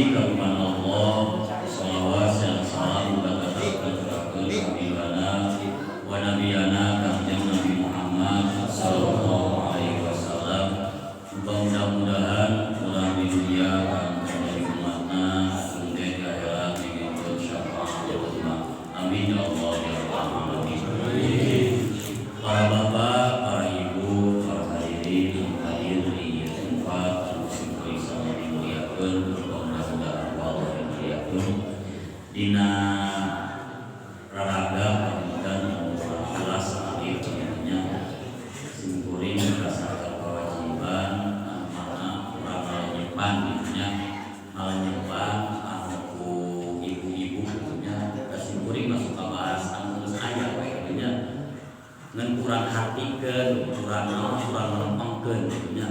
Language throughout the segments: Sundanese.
Puji kagungan Allah, shalawat dan salam muga tetapkeun habibana wa nabiyana Kangjeng Nabi Muhammad sallallahu alaihi wasallam. Muga mudah-mudahan urang di dunia kang menjadi umatna, kemudian di akhirat diberikan syafaat uzma. Amin ya Allah ya Rabbal alamin. Para bapak, para ibu, para hadirin yang hadir di tempat anu simkuring sami dimuliakeun, mudah-mudahan Allah dimuliakeun dina raraga panginten anu jelas alit nya. Simkuring merasa kewajiban anu mana urang ngalenyepan gitu nya, ngalenyepan anu ku ibu-ibu gitu nya. Da simkuring masuk ka bahas anu geus aya we gitu nya, ngan kurang hartikeun, kurang naon, kurang lempengkeun gitu nya.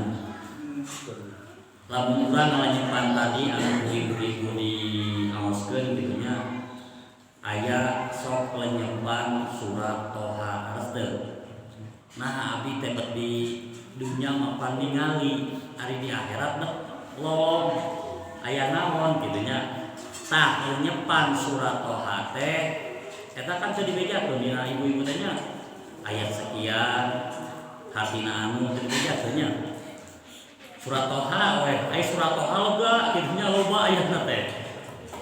Lamun urang ngalenyepan tadi anu ku ibu-ibu diaoskeun gitu nya, aya sok lenyepan surat Toha, harus teu? Nah, abi teh bet di dunia mapan ningali, ari di akhirat bet lolong, aya naon gitu nya. Tah, lenyepan surat Toha teh eta kan teu dibejakeun dina ibu-ibu teh nya, ayat sekian hartina anu teu dibejakeun nya. Surat Toha we, aya surat Toha loba kitu nya, loba ayatna teh.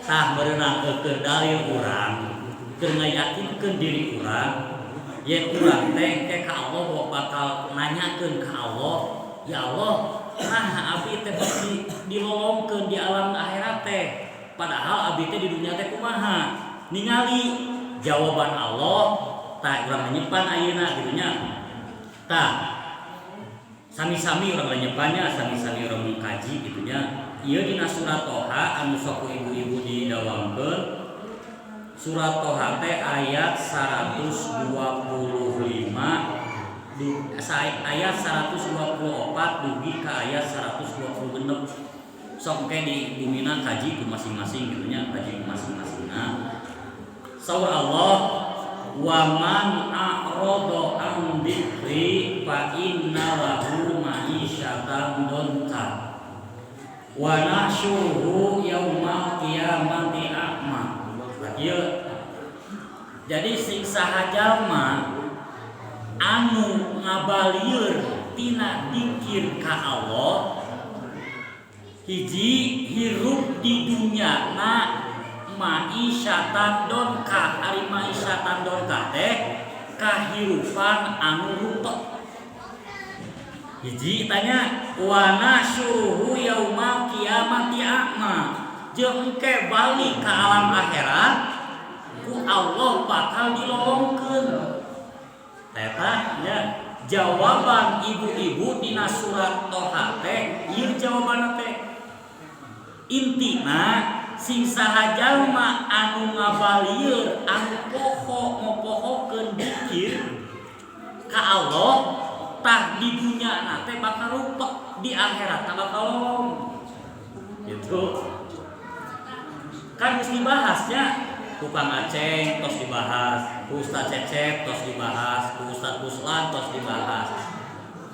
Tah, meunang keur dalil urang, keur ngayakinkeun diri urang yen urang teh engke ka Allah bakal nanyakeun ka Allah, "Ya Allah, nah abi teh di dilolongkeun di alam akhirat teh, padahal abi teh di dunia teh kumaha?" Ningali jawaban Allah. Tah, urang nyimpan ayeuna kitu nya. Tah, sami-sami urang lenyepannya, sami-sami urang mengkaji gitu nya. Ieu dina surat Toha anu sok ku ibu-ibu didawangkeun. Surat Toha teh ayat 125 ayat 124 dugi ke ayat 126. Sok engke di bumina kaji ku masing-masing gitu nya, kaji ku masing-masing. Nah, saur Allah, "Wa man a'rada an dzikri fa inna lahu ma'isyatan dhanka wa nahsyuruhu yaumal qiyamati a'ma." Nah, ieu jadi sing saha jalma anu ngabalieur tina dikir ka Allah, hiji, hirup di dunia na ma'isyatan dhanka. Ari ma'isyatan dhanka teh kahirupan anu rupek. Hiji tanya, "Wa nahsyuruhu yaumal qiyamati a'ma," jeung engke balik ka alam akhirat ku Allah bakal dilolongkeun. Eta nya jawaban ibu-ibu dina surat Toha teh. Ieu jawabanna teh intina sing saha jalma anu ngabalieur, anu poho ngopohokeun dikir ka Allah, tah di dunia na teh bakal rupek, di akhirat tah bakal lolong gitu. Kan geus dibahasnya ku Kang Aceng, tos dibahas ku Ustaz Cecep, tos dibahas ku Ustaz Ruslan, tos dibahas.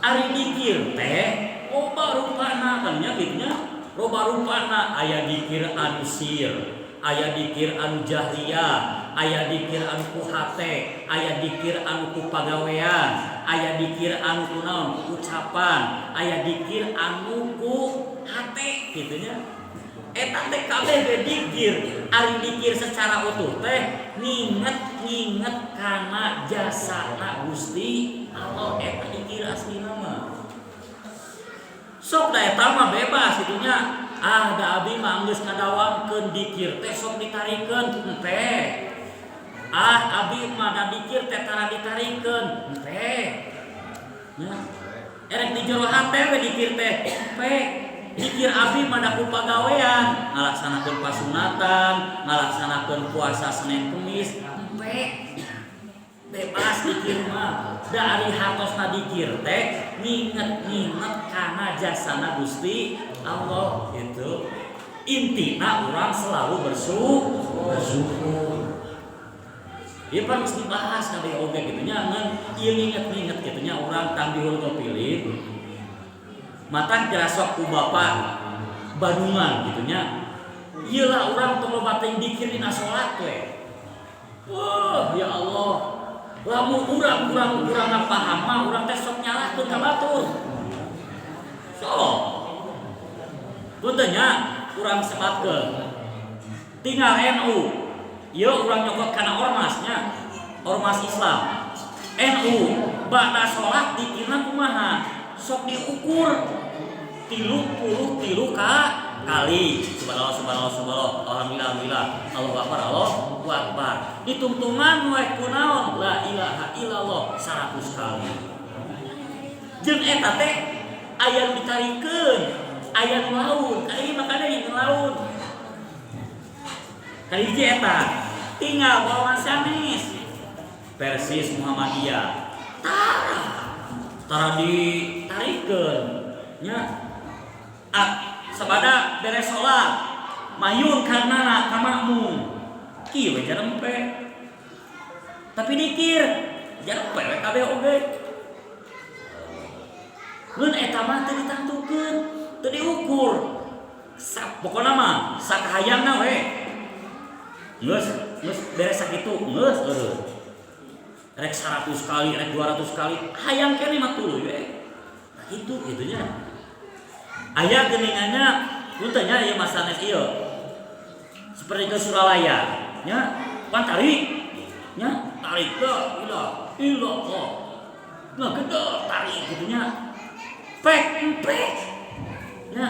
Ari dikir teh loba rupana kan nya kitu nya, loba rupana. Aya dikir anu sir, aya dikir anu jahriyah, aya dikir anu ku hate, aya dikir anu ku pagawean, aya dikir anu ku naon, ucapan, aya dikir anu ku hate kitu nya. Eta teh kabeh ge dikir. Ari dikir secara utuh teh nginget-nginget kana jasana Gusti Allah, eta dikir aslina mah. Sok da eta mah bebas kitu nya. Ah, da abi mah geus ngadawamkeun dikir teh sok ditarikeun henteu. Ah, abi mah da dikir teh tara ditarikeun henteu. Nya erek di jero hate we dikir teh pe. Dikir abi mah da ku pagawean, ngalaksanakeun pasunatan, ngalaksanakeun puasa Senin Kemis henteu. Bebas dikir mah. Da ari hatosna dikir teh nginget-nginget kana jasana Gusti Allah gitu. Intina urang selalu bersyukur. Ieu pan geus dibahas kabeh oge gitu nya, ngan ieu nginget-nginget kitu nya urang tanbihul ghafilin. Mata gerasok ku bapak Bandungan gitu nya. Ieu lah urang tong loba teuing dikir dina salat we. Wah, ya Allah. Lamun urang kurang kurang paham mah urang teh sok nyalahkeun ka batur. Sok. Punten nya, urang sebatkeun. Tinggal NU. Ieu urang nyokot kana ormasnya. Ormas Islam. NU ba'da salat dikirna kumaha? Sok diukur 33 kali. Subhanallah, subhanallah, subhanallah, alhamdulillah, alhamdulillah, Allahu akbar, Allahu akbar. Ditungtungan we kunaon? La ilaha illallah 100 kali. Jeung eta teh aya nu ditarikeun, aya nu laun, kali makana nu laun. Kali hiji eta tinggal golongan sanes. Persis Muhammadiyah. Tara tara ditarikeun nya. Ah, sabada beres salat mayun karena ka makmum kieu we jarempe, tapi dikir jarempe we kabeh oge. Ngeun eta mah teu ditangtukeun, teu diukur. Sak pokona mah sakahayangna we. Geus geus beres sakitu geus eueuh. Rek 100 kali, rek 200 kali, hayang keneh mah tuluy we. Nah kitu kitu nya. Aya geuningannya punten nya, ieu mah sanes ieu. Seperti ke Suralaya nya, pan tarik nya, tarik la ilaha illallah. Nah gede tarik gitu nya. Pek empek. Nya,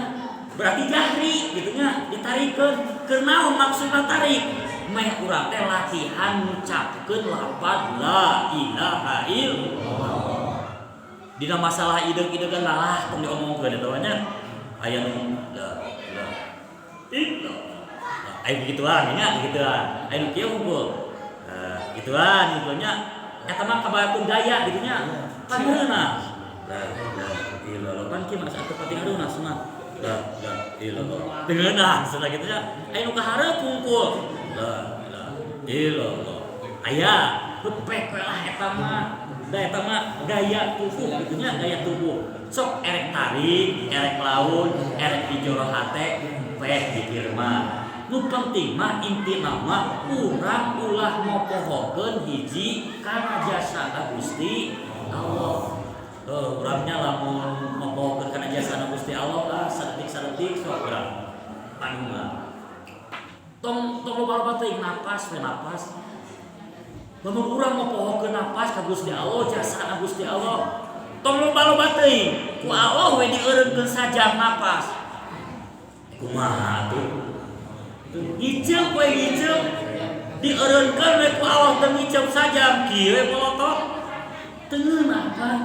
berarti jahri gitu nya ditarikeun. Keur naon maksudna tarik? Meh urang teh latihan ngucapkeun lapad la ilaha illallah. Dina masalah ideug-ideugan lah tong diomongkeun eta mah nya. Aya nu la ilaha illallah. Aya begituan nya, begituan. Aya nu kieu unggul. Nah, gituan gitu nya. Eta mah kabayakun gaya gitu nya. Pan meunah. La ilaha illallah. Pan kieu mah atuh pating areunah sunah. La ilaha illallah. Teu ngeunah cenah kitu nya. Aya nu kahareup hungkul. La ilaha illallah. Aya hepek we lah eta mah. Da eta mah gaya tubuh gitu nya, gaya tubuh. Sok erek tarik, erek laun, erek dijoro hate, pek dikir mah. Nu penting mah intina mah urang ulah mopohokeun hiji kana jasa Gusti Allah. Heuh, urangnya lamun mopohokeun kana jasa Gusti Allah lah sadetik-sadetik sok urang panungan. Tong tong loba-loba teuing napas we napas. Lamun urang mopohokeun napas ka Gusti Allah, jasa Gusti Allah. Tong loba-loba teuing, ku Allah we dieureunkeun sajam napas. Kumaha atuh? Ngiceup we ngiceup. Dieureunkeun we ku Allah teu ngiceup sajam, kieu we molotot. Teu ngeunah kan?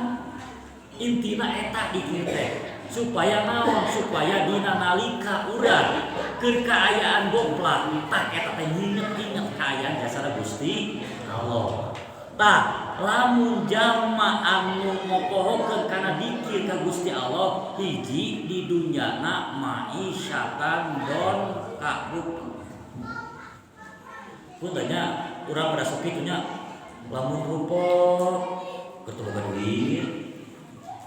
Intina eta dikir teh supaya naon? Supaya dina nalika urang keur kaayaan goplak tah eta teh nginget-inget kaayaan jasa Gusti Allah. Tah lamun jalma anu mopohokeun kana dikir ka Gusti Allah, hiji di dunyana ma'isyatan donka rupa. Punten nya, urang pada sok kitu nya, lamun rupek keur teu boga duit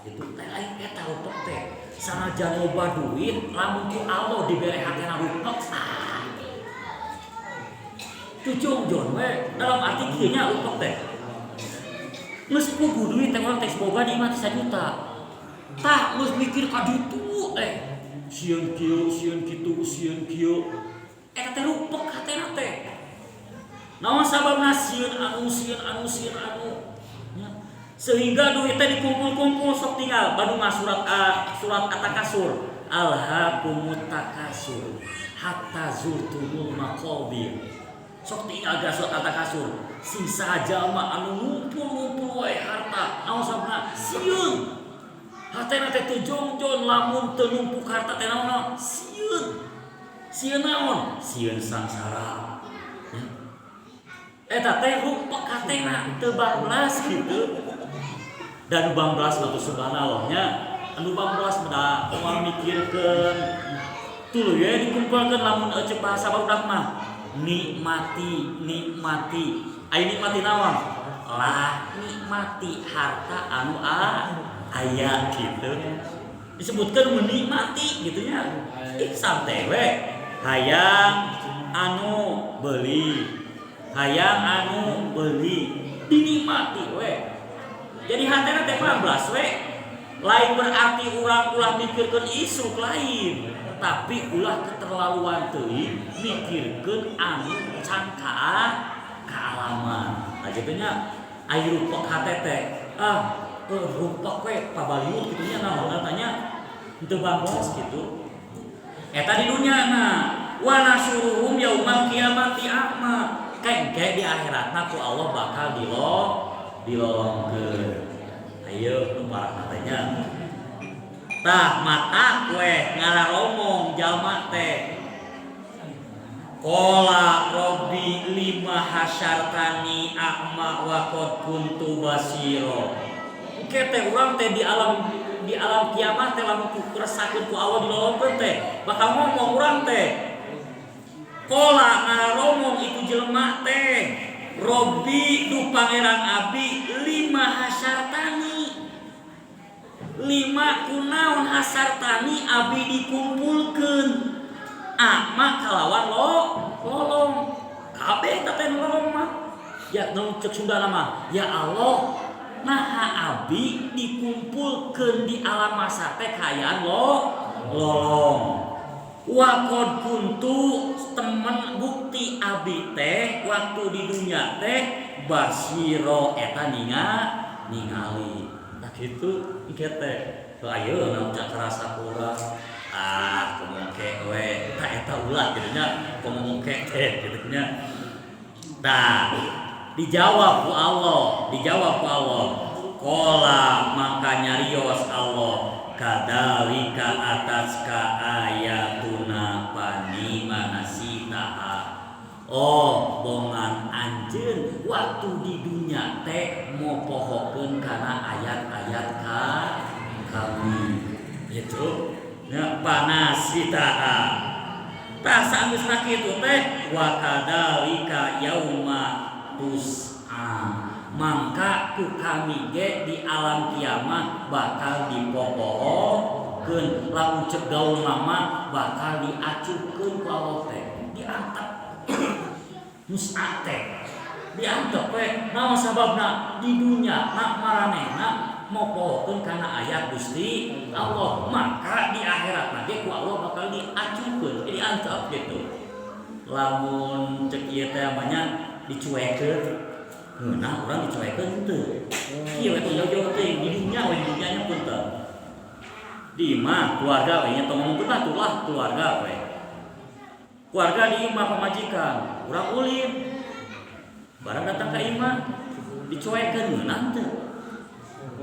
itu teh lain eta rupek teh. Sanajan loba duit, lamun ku Allah dibere hatena rupek, ah cucung jon we. Dalam arti kieu nya, rupek teh geus puguh duit teh urang teh boga di imah teh sajuta, tah geus mikir ka ditu teh, sieun kieu, sieun kitu, sieun kieu. Eta teh rupek hatena teh. Naon sababna? Sieun anu, sieun anu, sieun anu nya. Sehingga duit teh dikumpul-kumpul. Sok tinggal Bandung mah surat A, surat At-Takasur, alhaakumut takasur hatta zurtumul maqabir. Sok tinggal ga surat At-Takasur. Sing saha anu ngumpul-ngumpul wae harta, naon sababna? Sieun hatena teh teu jongjon. Lamun teu numpuk harta teh naon? Sieun. Sieun naon? Sieun sangsara ya. Eta teh rupek hatena teu banglas gitu. Dan nu banglas mah subhanallah nya, anu banglas mah moal mikirkeun, tuluy we dikumpulkeun. Lamun ceuk bahasa barudak mah nikmati, nikmati. Aya nikmati naon lah? Nikmati harta anu aya gitu disebutkan menikmati gitu nya. Ih, santai we. Hayang anu beli, hayang anu beli, dinikmati we. Jadi hatena teh bablas we. Lain berarti urang ulah mikirkeun isuk lain, tapi ulah keterlaluan teuing mikirkeun anu can kaalaman. Nah kitu nya ari rupek hate teh, ah rupek we pabaliut kitu nya naon tanya henteu bangos kitu. Eta di dunya na wa nahsyuruhum yaumal qiyamati a'ma. Kengke di akhiratna ku Allah bakal dilolongkeun. Ayo nu parah teh. Tah mata we ngararomong jalma teh. Qala robbi lima hasyartani a'ma wa qad kuntu basira. Engke teh urang teh di alam kiamat teh lamun ku keresakeun ku Allah dilolongkeun teh bakal ngomong urang teh. Qala ngararomong itu jelema teh. Robbi du pangeran abdi lima hasyartani. Lima kunaon hasyartani abdi dikumpulkeun. A'ma kalawan lo lolong. Kabeh teh lolong mah. Ya nu cek Sunda mah, ya Allah, naha abdi dikumpulkeun di alam masa teh kaayaan lo lolong. Wa qad kuntu temen bukti abdi teh waktu di dunia teh basiro eta ningali. Tah kitu engke teh. Tuh ayeuna cak kerasa kurang. Ah, komo ke we. Tah eta ulah kitu nya, komo ke teh kitu nya. Tah, dijawab ku Allah, dijawab ku Allah. Qala maka nyarios Allah kadzalika atatka ayatuna fanasitaha. Oh, bongan anjeun waktu di dunia teh mopohokeun kana ayat-ayat ka kami. Itu nya fanasitaha. Tah saenggeus kitu teh wa kadzalika yauma tus'a. Mangka ku kami ge di alam kiamat bakal dipopohokeun, lamun cek gaul mama bakal diacuhkeun ku Allah teh, diantep. Nus'a teh diantep we. Naon sababna? Di dunia nak maranehna mopohokeun kana ayat Gusti Allah, maka di akhirat ge ku Allah bakal diacuhkeun, diantep gitu. Lamun cek ieu teh namanya dicuekeun. Nah, urang dicuekeun teu. Kieu we tong jauh-jauh teuing di dunia we, di dunia nya pun teu. Di imah keluarga we nya tong ngomongkeun batur lah keluarga we. Keluarga di imah pamajikan, urang ulin. Barang datang ka imah dicuekeun ngeunah teu.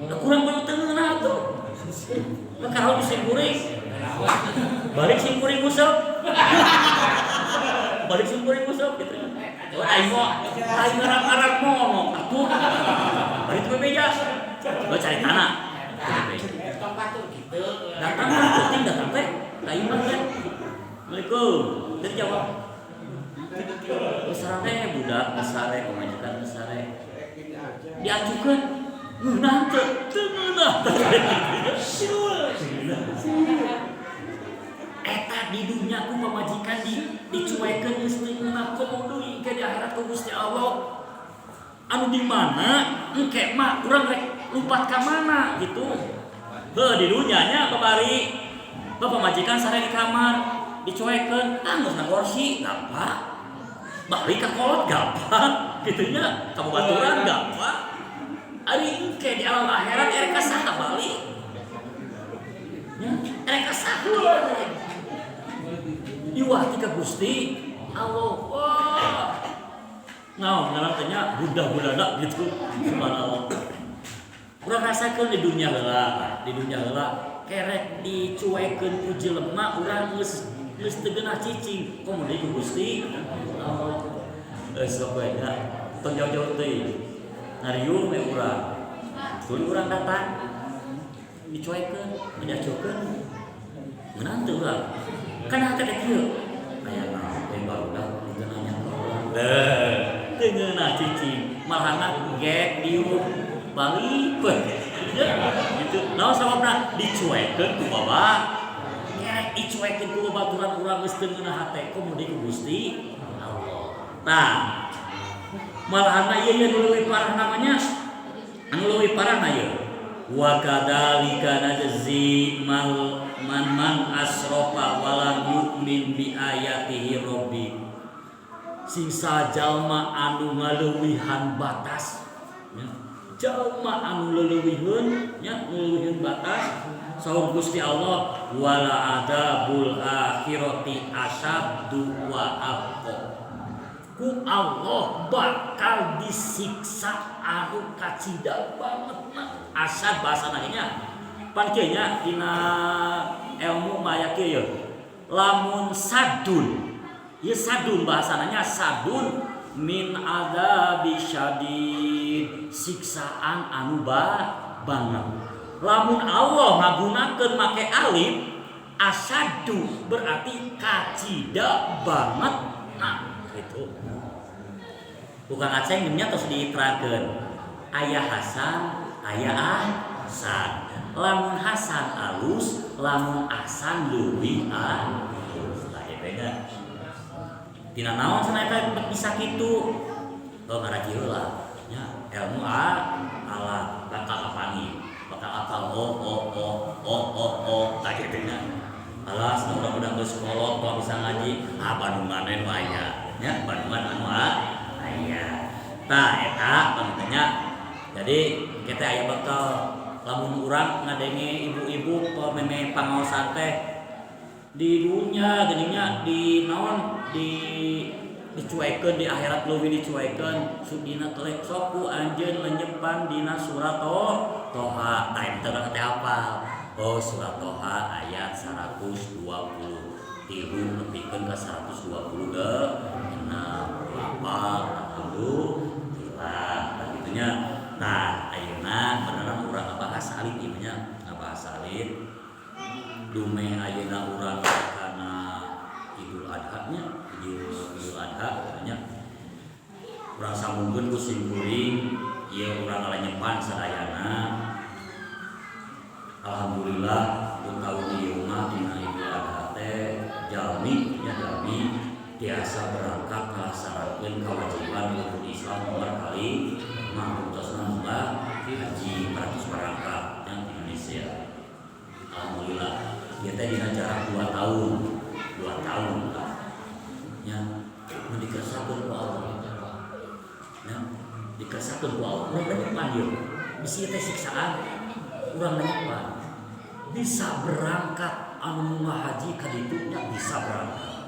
Da kurang baru teu ngeunah atuh. Maka harus sim kuring. Balik sim kuring nguseup. Balik sim kuring nguseup gitu. Oh, aing mah aing ngarang-ngarang monok atuh. Balik teu bebeja. Gua cari tanah. Datang kan penting datang teh. Ka imah teh. Assalamualaikum. Teu dijawab. Besare budak besare pamajikan besare. Diacukeun ngeunah teu? Teu ngeunah. Eta di dunia ku pamajikan dicuekeun geus teu ngeunah komo deui engke di akhirat ku Gusti Allah. Anu di mana engke mah urang rek lupat ka mana gitu. Heuh di dunia nya babari pamajikan sare di kamar dicuekeun, ah geus ngagorsi gampang. Balik ka kolot gampang kitu nya, ka babaturan gampang. Ari engke di alam akhirat erek ka saha balik? Nya, erek ka saha? Iwati ka Gusti Allah. Wah. Naon ngaran teh nya budak-budak gitu. Subhanallah. Urang rasakeun di dunia heula, di dunia heula kerek dicuekeun ku jelema urang geus geus teu geunah cicing, komo deui ku Gusti Allah. Geus sok we nya, tong jauh-jauh teuing. Ngariung we urang. Tuluy urang datang dicuekeun, diacukeun. Ngeunah teu urang? Kan hate teh kieu. Aya naon we barudak teu nanya ka urang. Deuh, teu ngeunah cicing, malahana gek diuk balik we. Gitu. Naon sababna? Dicuekeun ku baba. Kerek Karek dicuekeun ku babaturan urang geus teu ngeunah hate, komo deui ku Gusti Allah. Tah, malahan ieu ieu nu leuwih parah namanya, anu leuwih parah na ieu, wa kadzalika najzi mal man man asrofa walam yu'min bi ayatihi rabbi. Sing jalma anu ngaleuwihan batas ya. Jalma anu leuwiheun nya, ngaleuwiheun batas, saur Gusti Allah, wala adzabul akhirati asyaddu wa abqa, ku Allah bakal disiksa anu kacida banget. Nah, asyad bahasa nya pan kieu nya, dina ilmu mah kieu lamun sadun ieu, sadun bahasana, sadun min adzabi syadid, siksaan anu banget. Lamun Allah ngagunakeun make alif, asyaddu berarti kacida banget. Nah, itu bukan aceng nya, terus diterangkeun aya Hasan, aya Ahsan. Lamun Hasan alus, lamun Ahsan leuwih alus. Lah, eta nya tina naon cenah eta bisa kitu? Oh, ngaraji heula nya, ilmu alat bakal kapanggih, bakal apal. Oh oh oh oh oh oh, tah kitu nya. Alas, nu urang geus kolot kalau bisa ngaji, ah, Bandungan nu aya nya, Bandungan anu aya. Tah, eta panginten. Jadi kita aya bekal lamun urang ngadenge ibu-ibu pememe pangaosan teh di dunia geuning di naon, di dicuekeun, di akhirat leuwih dicuekeun, sudina telek sok ku anjeun lenyepan dina surat Toha. Tah, eta urang teh hafal, oh, surat Toha ayat 123 nepikeun ka 126, hafal, alhamdulillah. Tah, kitu nya. Tah, ayeuna beneran urang ngabahas alit ieu nya, ngabahas alit dumeh ayeuna urang kana Idul Adha nya, Idul Adha nya. Urang sambungkeun ku simkuring ieu, urang ngalenyepan sadayana. Alhamdulillah, ku taun ieu mah dina Idul Adha teh jalmi nya, jalmi tiasa berangkat ngalaksanakeun kewajiban rukun Islam nomor kali mah, buktosna munggah haji, 400 berangkat yang di Indonesia. Alhamdulillah, ieu teh dina jarak 2 tahun, 2 tahun lah nya, mun dikersakeun ku Allah nya, dikersakeun ku Allah urang lenyepan ieu, bisi teh siksaan urang lenyepan bisa berangkat. Anu munggah haji ka ditu nya bisa berangkat,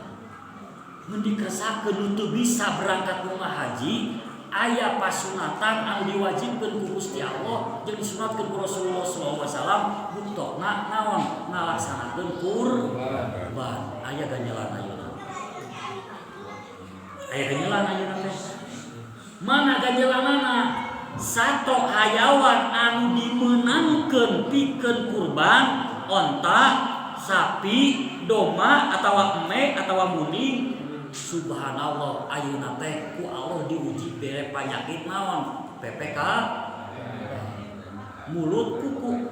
mun dikersakeun nu teu bisa berangkat munggah haji, aya pasunatan anu diwajibkeun ku Gusti Allah jeung disunatkeun ku Rasulullah sallallahu alaihi wasallam. Buktokna naon? Ngalaksanakeun kurban. Aya ganjelan ayeuna, aya ganjelan ayeuna teh. Mana ganjelanana? Sato hayawan anu dimenangkeun pikeun kurban, onta, sapi, domba, atawa eme, atawa munding. Subhanallah, ayeuna teh ku Allah diuji bere penyakit naon? PPK mulut kuku,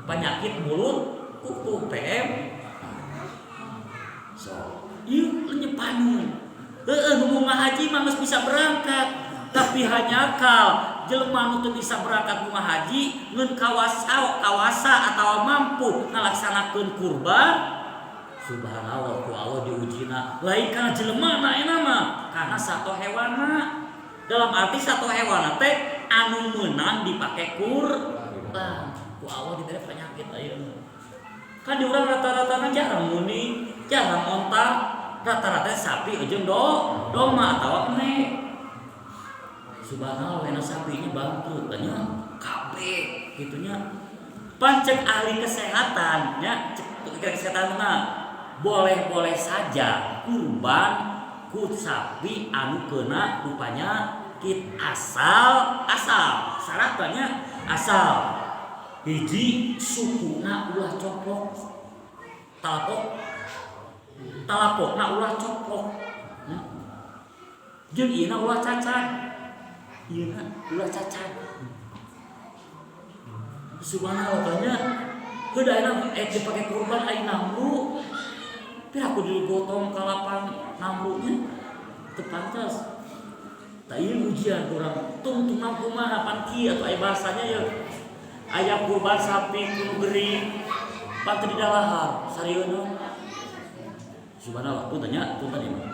penyakit mulut kuku, PM. So ieu lenyepaneun heueuh, nu haji mah geus bisa berangkat, tapi hanjakal jelema nu teu bisa berangkat munggah haji ngeun kawasa kawasa atawa mampu ngalaksanakeun kurban. Subhanallah, ku Allah diujina lain karena jelema na mah, karena satu hewana. Dalam arti satu hewana teh anu meunang dipake kurban, ku Allah diberi penyakit ayeuna. Kan di urang rata-rata jarang muni, jarang onta, rata-rata sapi jeung domba atawa eme. Subhanallah, enak sapinya bangkrut tanya kabeh gitunya. Pancen ahli kesehatan nya, cek kesehatan mah boleh-boleh saja kurban ku sapi anu kena ku penyakit, asal asal syaratnya asal hiji, sukuna ulah coplok, talapok talapokna ulah coplok, jeung ieu ulah cacat, ieu ulah cacat. Subhanallah, tanya heuda enak dipake kurban, ayeuna nu Tapi aku digotong ka lapang nambrunya teu pantas. Tah, ieu ujian urang tungtung kumaha pan kieu atuh aya bahasanya ye. Aya kurban sapi kudu gering pan teu didalahar sarieun. Subhanallah, punten nya, punten ieu mah.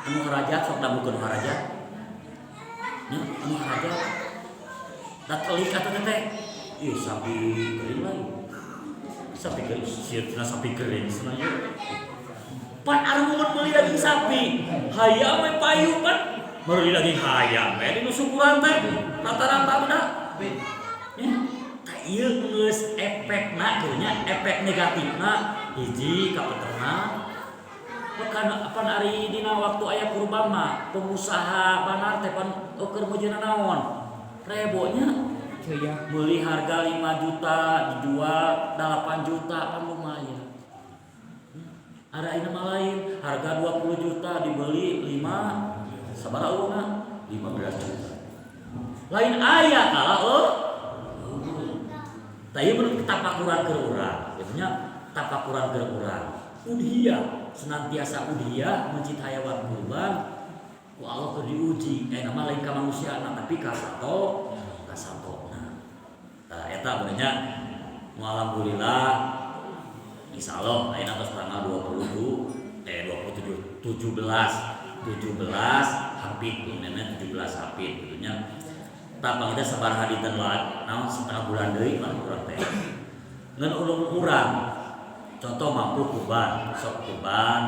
Anu harajat sok dangukeun harajat. Nya, anu harajat. Da telik atuh teh. Ih, sapi kering lagi. Sapi kering, sieun sapi kering cenah ieu. Pan ari mun meuli daging sapi, hayam we payu pan. Meuli daging hayam we dinu syukuran teh rata-rata udah. Ya, tah ieu geus efekna kieu nya, efek negatifna hiji ka peternak. Bukan pan ari dina waktu aya kurban mah pengusaha banar teh pan keur meujeuhna naon? Rebonya. Iya. Beli harga 5 juta dijual 8 juta kan lumayan. Ada ini mah lain, harga 20 juta dibeli 5 sabaraha uangna? 15 juta. Lain aya kalah oh. Tah, ieu menurut tapakuran keur urang, gitu nya, tapakuran keur urang. Udhiyah, senantiasa udhiyah mencit hayawan kurban ku Allah keur diuji. Eh, nama lain ka manusia tapi ka sato, ka satona. Tah, eta benernya. Alhamdulillah, insyaallah ayeuna tos tanggal 20 27 17 17 hapit ini 17 hapit gitu nya. Tah, pangita sabaraha dinten lah, naon, setengah bulan deui lah urang teh. Ngan ulung urang contoh mampu kurban, sok kurban.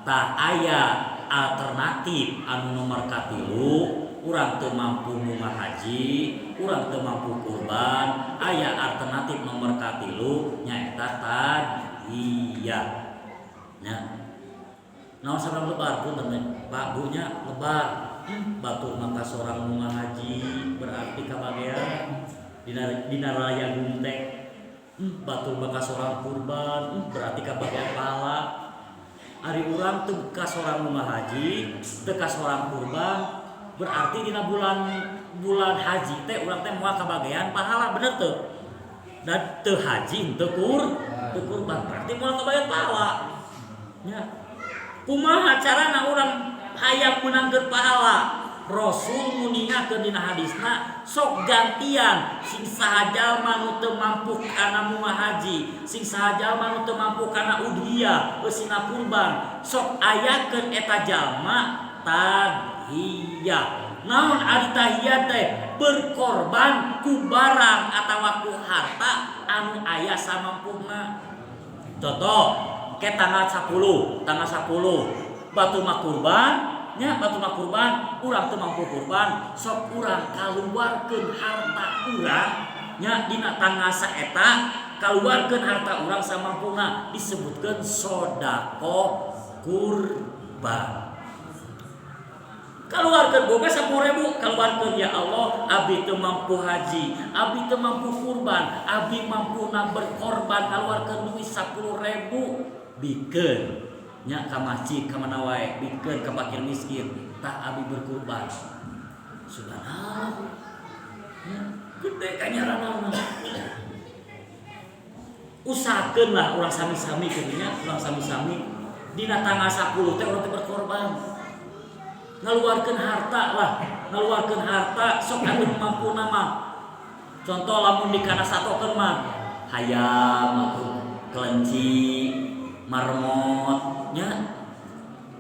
Tah, aya alternatif anu nomor katilu. Urang teu mampu munggah haji, urang teu mampu kurban, aya alternatif nomor katilu nyaeta tadhiyah nya. Naon sabab lebar pun Pak Bu nya, lebar batur maka seorang munggah haji berarti kabagean dina raya guntek. Batur maka seorang kurban berarti kabagean pahala. Ari urang teu kasorang munggah haji, teu kasorang kurban, berarti dina bulan bulan haji teh urang teh moal kabagean pahala, bener teu? Dan teu haji teu kurban berarti moal kabagean pahala nya. Kumaha carana urang hayang meunangkeun pahala? Rasul nguningakeun dina hadisna, sok gantian sing saha jalma nu teu mampu kana munggah haji, sing saha jalma nu teu mampu kana udhiyah, eusina kurban, sok ayakeun eta jalma tadhiyah. Naon ari tadhiyah teh? Berkorban ku barang atawa ku harta anu aya samampuna. Contoh ke tanggal 10, tanggal 10 batu mah kurban nya, batu mah kurban, urang teu mampu kurban, sok urang kaluarkeun harta urang nya dina tanggal saeta, kaluarkeun harta urang samampuna, disebutkeun sedekah kurban. Kaluarkeun boga 10.000, kaluarkeun, "Ya Allah, abdi teu mampu haji, abdi teu mampu kurban, abdi mampu na berkorban, kaluarkeun duit 10.000, bikeun nya ka masjid, ka mana wae, bikeun ka fakir miskin, tah abdi berkurban." Subhanallah ya, gede kanyaranana. Usahakeun lah urang sami-sami kitu nya, urang sami-sami dina tanggal 10 teh urang teh berkorban, ngaluarkeun harta lah, ngaluarkeun harta sok anu mampu nama. Contoh lamun di kana satokeun mah hayam atau kelenci, marmot nya.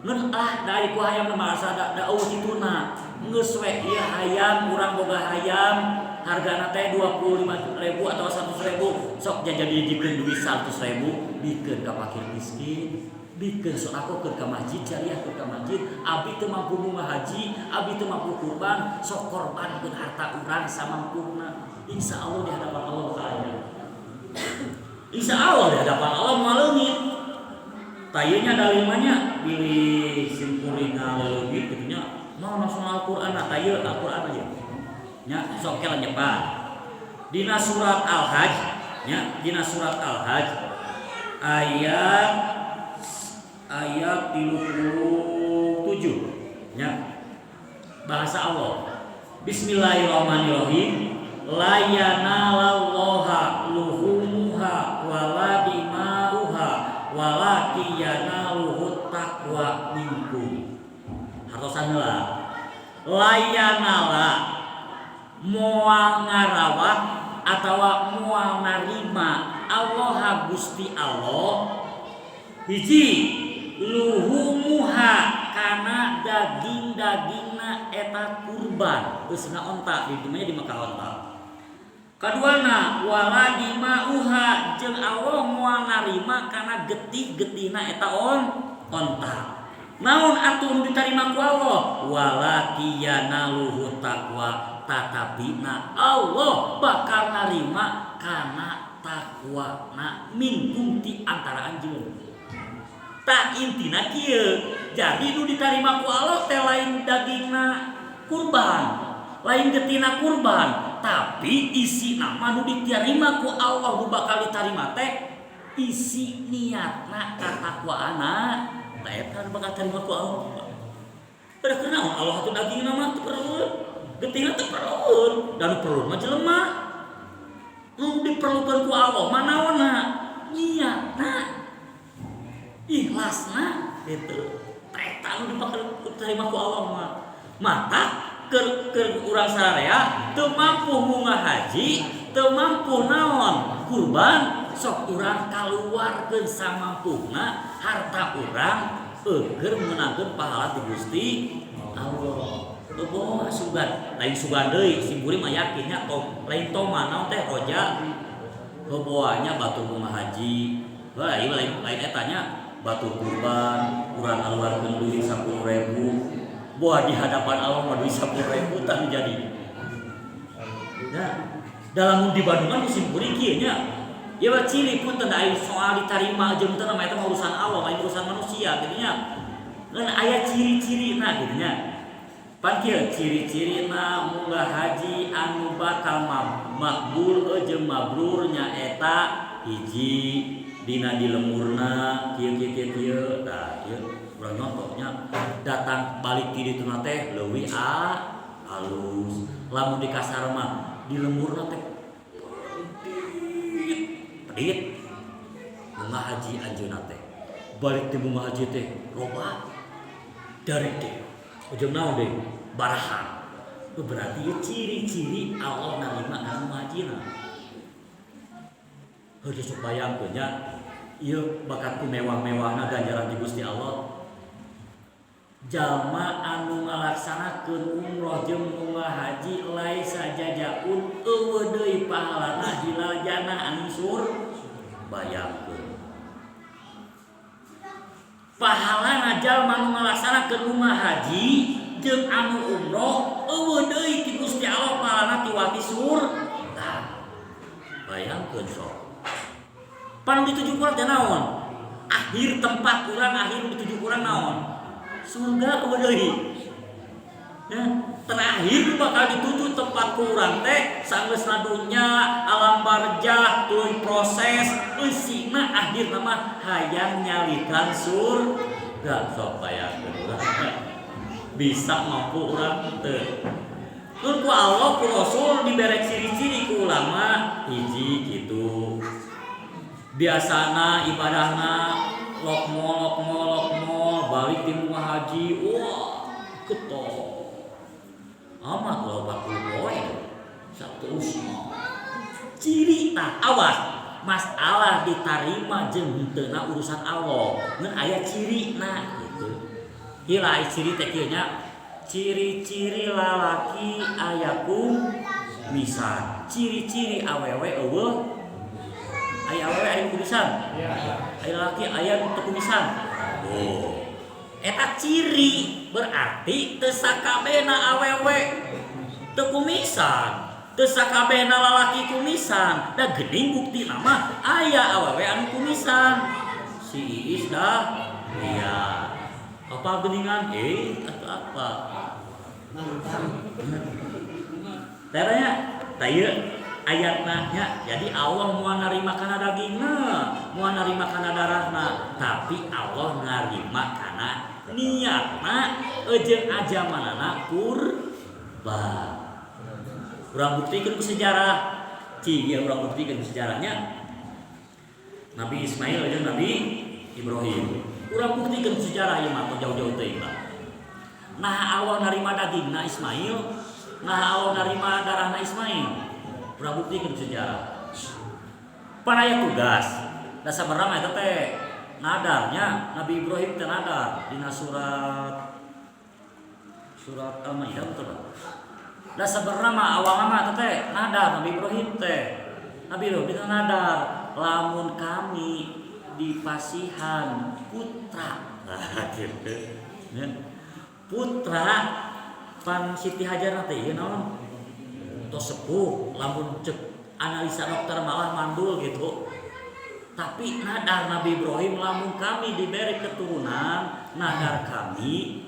Ngan ah dari ku hayam mah asa da eueuh kituna, geus we ieu hayam, urang boga hayam hargana teh 25.000 atau 100.000, sok jajan dijikeun duit 100.000, bikeun ka fakir miskin, bikeun sedekahkeun ka masjid, jariahkeun ka masjid. Abdi teu mampu munggah haji, abdi teu mampu kurban, sok korbankeun harta urang samampuna. Insya Allah di hadapan Allah bakal aya, insya Allah di hadapan Allah moal leungit. Tayeunya dalil mah nya, bilih simkuring ngaleungit kitu nya, mau langsung Al-Qur'an. Nah, tayeu Al-Qur'an aja nya, sok ke lanyepan dina surat Al-Hajj nya, dina surat Al-Hajj ayat ayat 37 nya. Bahasa Allah, Bismillahirrahmanirrahim, la yanalallaha luhumuha wala dima'uha walakin yanaluhu taqwa minkum. Hartosan heula. Layanala moal ngarawat atawa moal narima Allah Gusti Allah hiji luhumuha kana daging-dagingna eta kurban eusna onta di dimana di Mekah onta. Kaduana wala dimauha jeung Allah moal narima kana getih-getihna eta onta. Naon atuh nu ditarima ku Allah? Wala yanaluhu taqwa, tatapina Allah bakal narima kana taqwana minkum ti antara anjeun. Tak intina kieu. Jadi nu ditarima ku Allah teh lain dagingna kurban, lain getihna kurban, tapi isi nama nu diterima ku Allah nu bakal ditarima teh isi niatna katakwaana. Tah eta nu bakal tarima ku Allah. Udah kunaon Allah atuh dagingna mah teu perlu, getihna teu perlu, dan nu perlu mah jelema. Nu diperlukeun ku Allah mah naonna? Niatna, ikhlasna gitu. Tah eta nu bakal diterima ku Allah mah. Mata keur keur urang sararea teu mampu munggah haji, teu mampu naon kurban, sok urang kaluarkeun samampuna harta urang eueuh meunangkeun pahala ti Gusti Allah. Eueuh sugan, lain sugan deui, sim kuring mah yakinnya tom, lain toma naon teh roja. Heuboanya batur munggah haji. Wah, ieu lain lain eta nya batur kurban, urang ngaluarkeun duit 10.000. Boa di hadapan Allah mah duit 10.000 tah jadi. Nah, dalam di Bandungan musim kuring kieu nya. Ya mah ciri pun teu aya soal ditarima jeung teu mah eta mah urusan Allah, lain urusan manusia gitu nya. Ngan aya ciri-cirina gitu nya. Pan kieu ciri-cirina munggah haji anu bakal makbul jeung mabrur nyaeta hiji dina di lemurna kieu kieu kieu kieu. Tah ieu urang nyontohnya datang balik ti ditu teh leuwih halus. Lamun di kasar mah di lemurna teh pedit pedit munggah haji anjeunna teh balik ti munggah haji teh loba dari teh ujung naon deui barahan. Berarti ieu ciri-ciri Allah narima kana munggah hajina. Heuh sok bayangkeun nya ieu bakat ku mewah-mewahna ganjaran ti Gusti Allah. Jalma anu ngalaksanakeun umroh jeung munggah haji laisa jazaun euweuh deui pahalana ilal jannah anu sur bayangkeun. Pahalana jalma anu ngalaksanakeun munggah haji jeung anu umroh euweuh deui ti Gusti Allah pahalana ti surga. Bayangkeun sok. Pan dituju kurang teh naon? Akhir tempat urang, akhir dituju kurang naon? Surga euweuh deui. Ya, terakhir bakal dituju tempat ku urang teh sanggeusna dunya alam barzah tuluy proses eusina akhirna mah hayang nyalikan surga. Sok bayangkeun urang bisa mampu urang teu. Nun ku Allah ku Rasul dibere ciri-ciri ku ulama hiji kitu. Biasana ibadahna lokmol lokmol lokmol balik di munggah haji wah ketok amat lah 40 poe saterusna ciri tah awas masalah ditarima jeung henteuna urusan Allah ngan aya cirina gitu. Ieu lah ciri teh kieu nya, ciri-ciri lalaki aya kumisan, ciri-ciri awewe euweuh. Aya awewe aya kumisan, aya lalaki aya nu teu kumisan. Oh, eta ciri berarti teu sakabehna awewe teu kumisan, teu sakabehna lalaki kumisan. Da geuning buktina mah aya awewe anu kumisan si Iis dah iya apa geuningan atau apa Teranya tah ieu ayatna nya. Jadi Allah moal narima kana dagingna, moal narima kana darahna, tapi Allah narima kana niatna jeung ajamanana kurban. Urang buktikeun ku sejarah. Cing, ya urang buktikeun ku sejarahnya. Nabi Ismail jeung Nabi Ibrahim. Urang buktikan sejarah ieu mah jauh-jauh teuing lah. Nah Allah narima dagingna Ismail, nah Allah narima darahna Ismail. Urang buktikan sejarah. Pan aya tugas. Da sabarna eta teh nadarnya Nabi Ibrahim teh nadar dina surat surat Al-Maidah, betul tak? Da sabarna mah awalna mah eta teh nadar Nabi Ibrahim teh. Nabi Ibrahim teh nadar lamun kami dipasihan putra. Nah, gitu. Ya. Putra pan Siti Hajar teh ieu naon? Tos sepuh, lamun cek analisa dokter malah mandul gitu. Tapi nadar Nabi Ibrahim lamun kami diberi keturunan, nadar kami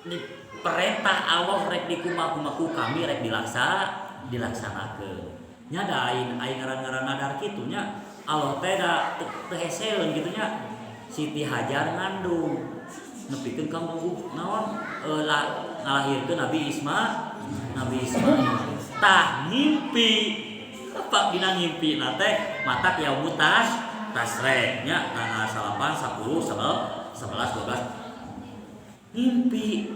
di perintah Allah rek dikumaha-kumaha kami rek dilaksanakeun. Nya da aing aing ngaran-ngaran nadar kitu nya Allah teh da teu heseeun kitu nya. Siti Hajar ngandung nepikeun ka naon ngalahirkeun Nabi Ismail. Tah ngimpi apa dina ngimpi na teh matak yaumut tasyrik nya tanggal 8, 10, 11, 12 ngimpi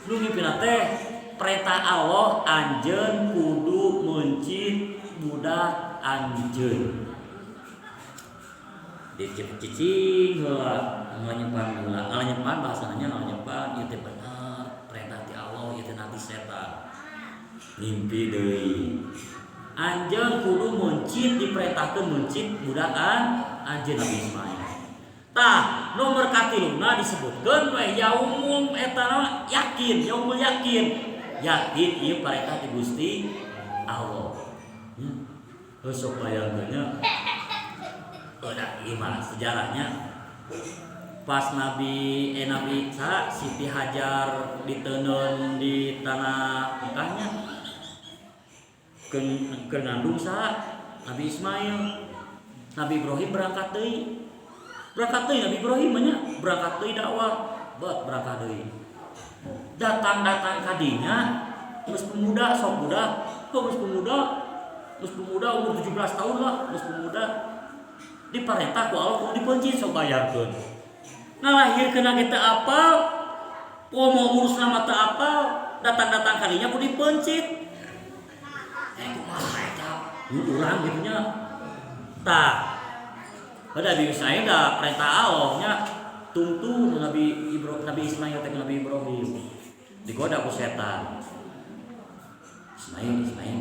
lu ngimpi na teh perintah Allah anjeun kudu meuncit budak anjeun dicicing heula ngalenyepan heula ngalenyepan bahasana ngalenyepan ieu teh bener perintah ti Allah ieu teh nabi setan ngimpi deui anjeun kudu meuncit diperintahkeun meuncit budak anjeun Nabi Ismail. Tah nomor katiluna disebutkeun we yaumul eta yakin yaumul yakin yakin ieu perintah ti Gusti Allah. Heuh sok bayangkeun nya. Udah gimana sejarahnya pas Nabi Isa Siti Hajar diteundeun di tanah Mekahnya keur ngandung saha Nabi Ismail. Nabi Ibrahim berangkat deui Nabi Ibrahim nya berangkat deui dakwah bet berangkat deui datang-datang kadinya geus pemuda sok budak kok geus pemuda umur 17 tahun lah geus pemuda diperintah ku Allah kudu dipeuncit. Sok bayangkeun ngalahirkeun ge teu apal, komo urus nama teu apal, datang-datang kadinya kudu dipeuncit, kumaha eta urang gitu nya. Tah pada Nabi Ismail da perintah Allah nya tungtu Nabi Ibrahim Nabi Ismail teh Nabi Ibrahim digoda ku setan. Ismail, Ismail,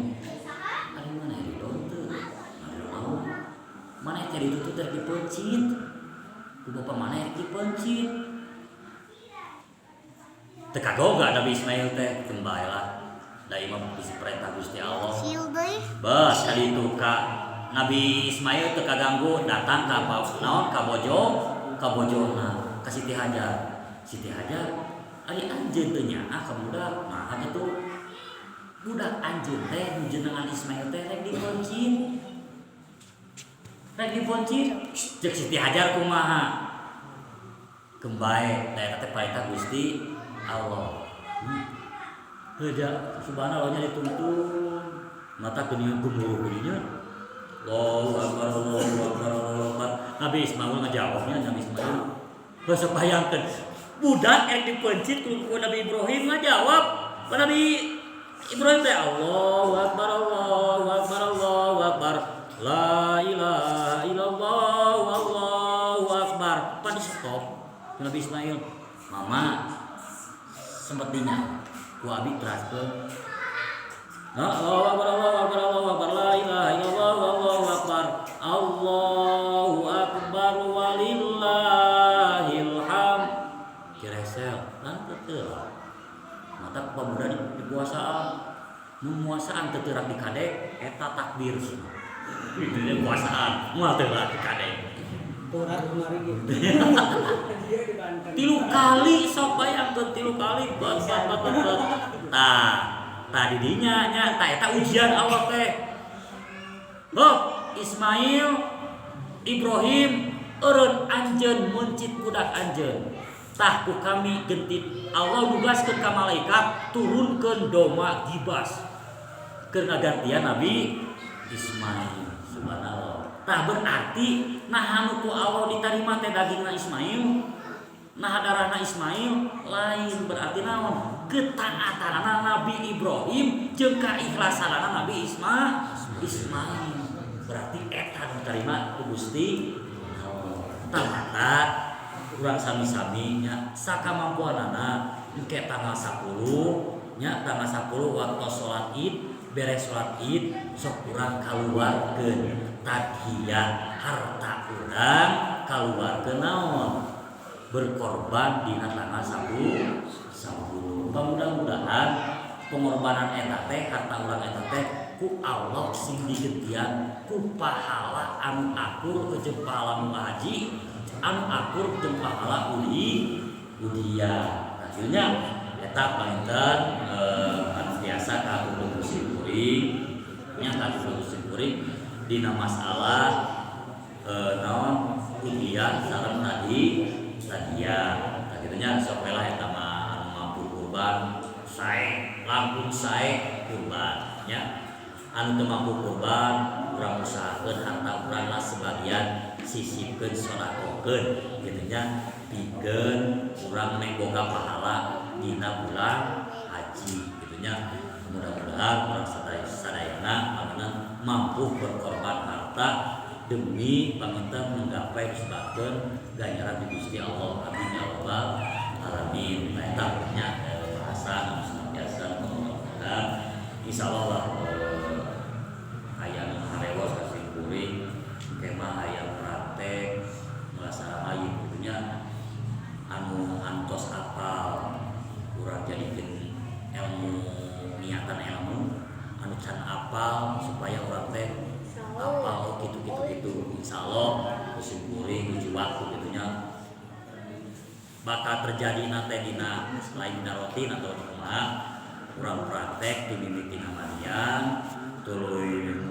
ari mana ridho teu ridho mana teh dituntut teh dipeuncit ku bapak mana rek dipeuncit teu kagoga Nabi Ismail teh keun bae lah da ieu mah perintah Gusti Allah. Bas kali itu ka Nabi Ismail teu kaganggu datang ka naon ka bojo ka bojona ka Siti Hajar. Siti Hajar, ari anjeun teu nyaah ka budak nah kitu budak anjeun teh nu jenengan Ismail teh rek dipeuncit rek dipeuncit. Cek Siti Hajar kumaha keun bae da eta teh perintah Gusti Allah. Heuh subhanallah nya dituntun mata geuning gemuruh geuning Allahu Akbar, Allahu Akbar, Allahu Akbar. Nabi Ismail ngajawabnya. Nabi Ismail heuh sok bayangkeun budak rek dipeuncit ku Nabi Ibrahim ngajawab ku Nabi Ibrahim teh Allahu Akbar, Allahu Akbar, Allahu Akbar, la ilaha illallah, Allahu Akbar. Pan di stop ku Nabi Ismail. Mama sempet dinya ku abi teraskeun. Allahu Akbar, Allahu Akbar, Allahu Akbar, la ilaha illallah, Allahu Akbar, Allahu Akbar walillahil hamd. Kiresel lan teu mata pemuda di dikuasaan nu muasaan teu teurak dikadek eta takbir itu nya kuasaan moal teurak dikadek. Turah kemari gitu. Dia di Banten. Tilu kali sok bayangkeun tilu kali bat bat bat bat bat. Tah tadi dinya nya tah eta ujian Allah teh. Hop Ismail Ibrahim eureun anjeun meuncit budak anjeun tah ku kami gentit Allah nugaskeun ka malaikat turunkeun domba gibas keur ngagantian Nabi Ismail. Subhanallah. Tah, berarti nah anu ku Allah ditarima teh dagingna Ismail, nah darahna Ismail lain. Berarti naon? Ketaatanana Nabi Ibrahim jeung kaikhlasanana Nabi Ismail. Berarti eta nu diterima ku Gusti Allah. Tah, urang sami-sami nya, sakamampuanana, engke tanggal 10 nya, tanggal 10 waktu sholat Id, beres sholat Id sok urang kaluarkeun tadhiyah harta urang, kaluarkeun naon, berkorban dina tanggal 10 10. Mudah-mudahan pengorbanan eta teh, harta urang eta teh, ku Allah sing digentian ku pahala anu akur jeung pahala nu haji, anu akur jeung pahala udhiyah. Hasilnya eta panginten anu biasa kahatur sim kuring nya, kahatur sim kuring dina masalah naon, udhiyah sareng tadi tadhiyah. Tah, kitu nya. Sok we lah, eta mah anu mampu kurban sae, langkung sae kurban nya. Anu teu mampu kurban, urang usahakeun harta urang lah sebagian sisipkeun, sodakohkeun kitu nya, pikeun urang meh boga pahala dina bulan haji kitu nya. Mudah-mudahan urang sadayana panginten mampu berkorban harta demi panginten menggapai disebabkeun ganjaran di Gusti Allah. Amin ya rabbal alamin. Nah, eta nya bahasa anu senantiasa mudah-mudahan insyaallah lah aya nu harewos ka sim kuring kemah, aya praktek merasa ayeuna kitu nya. Anu antos apal, urang jadikeun ilmu, niatan ilmu. Anu can apal, supaya urang teh apal, oh gitu gitu gitu. Insyaallah musim kuring hiji waktu kitu nya bakal terjadi nate dina lain dina rutin atau di kumaha, urang praktek dimimiti amalian tuluy.